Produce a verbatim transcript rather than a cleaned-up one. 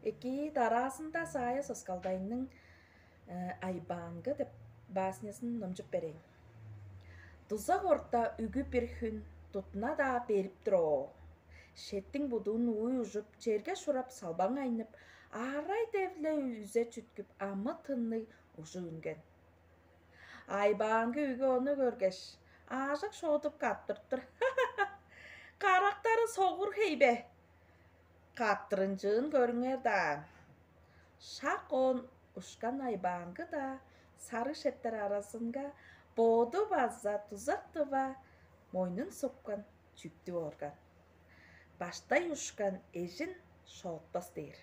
Эки дараазында Саая Соскалдайның «Айбаангы» деп бааснезин номчуп берейн. Дуза корта үгү бир хүн тутуна-даа берип тур оо. Шеттиң будуун ууй ужуп, черге шурап салбаң айнып, аарай-девле үзе чүткүп, амы-тынныг ужу үнген. Айбаангы үгү ону көргеш, аажак шоодуп каттырыптыр. Карактары согур хей бе? Каттырынчыын көрүңер даан. Шак оон ушкан Айбаангы-даа сарыг шеттер аразынга боду база дузак тыва мойнун суккан чүктү орган. Баштай ушкан эжин шоотпас дээр.